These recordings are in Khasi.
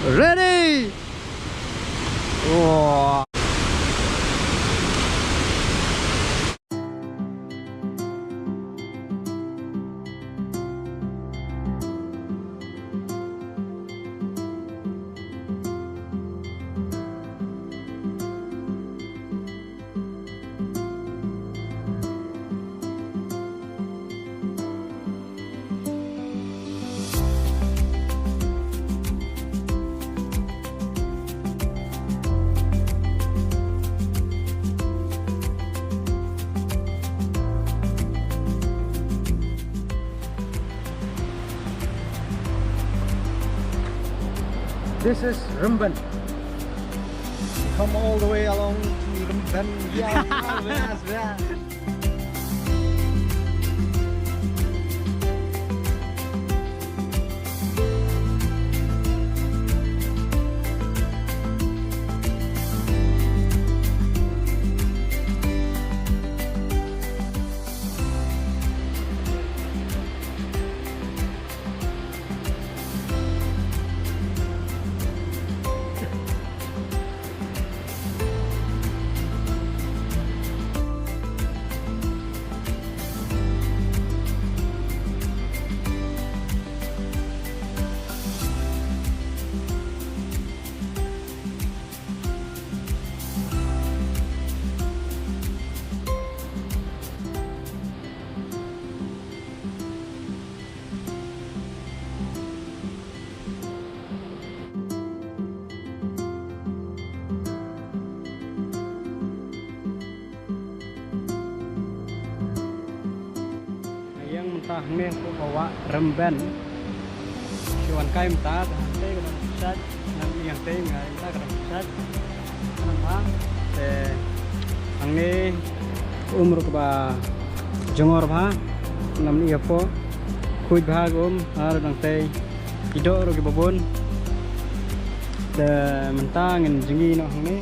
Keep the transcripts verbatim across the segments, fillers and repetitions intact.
Ready? Oh. This is Rymban. Come all the way along to Rymban. Yeah, yeah, yeah. Nga ïeng mynta hangne hapoh ka wah Rymban. Shu wan kai mynta, te hangtei ka dang shat, namar ïeng tei nga mynta ka dang shat. Namar te hangne ka um ruh kaba jongor bha, namar ïa hapoh khuid bha ka um, ar dang tei ki doh ruh kiba bun. Te mynta ngin jngi noh hangne.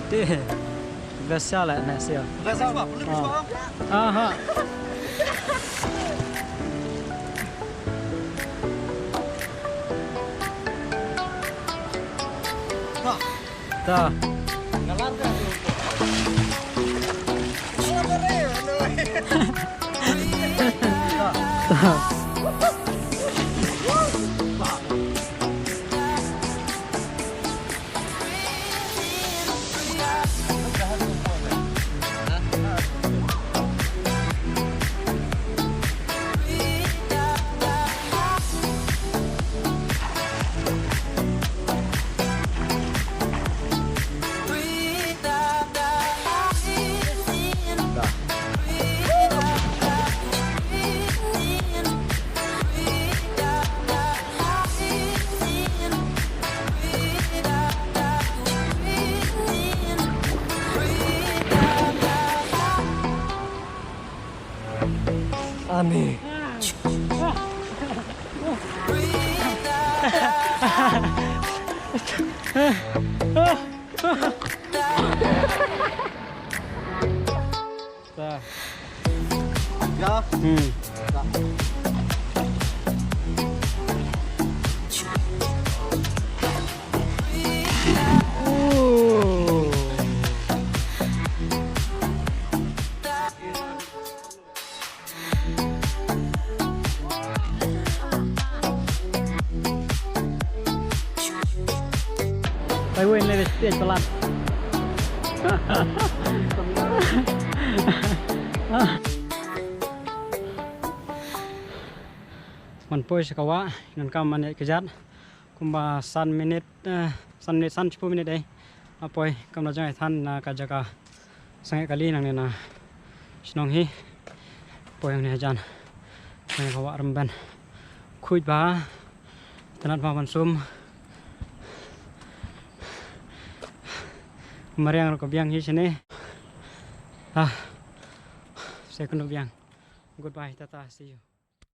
Te, biasa lah nak siap. Biasa, Pak. Boleh, Pak? Aha. Ta. Ani. Sa. Ya. Hmm. Ya. Oh. Ai wei, ni stage palat. Wan poi sha ka wah, ngan kam man ïa ka jat. Kumba san minit, eh, san minit, san shiphew minit eh. Apoi, kam da jong ai than na ka jaka sangeh kali nangne na shnong hi. Poi nangne hajan. Nangne ka wah Rymben. Khuid bha. Tynat bha ban sum. Mariang ruh ka biang hi shane. Ah. Sa kynduh biang. Goodbye, tata, see you.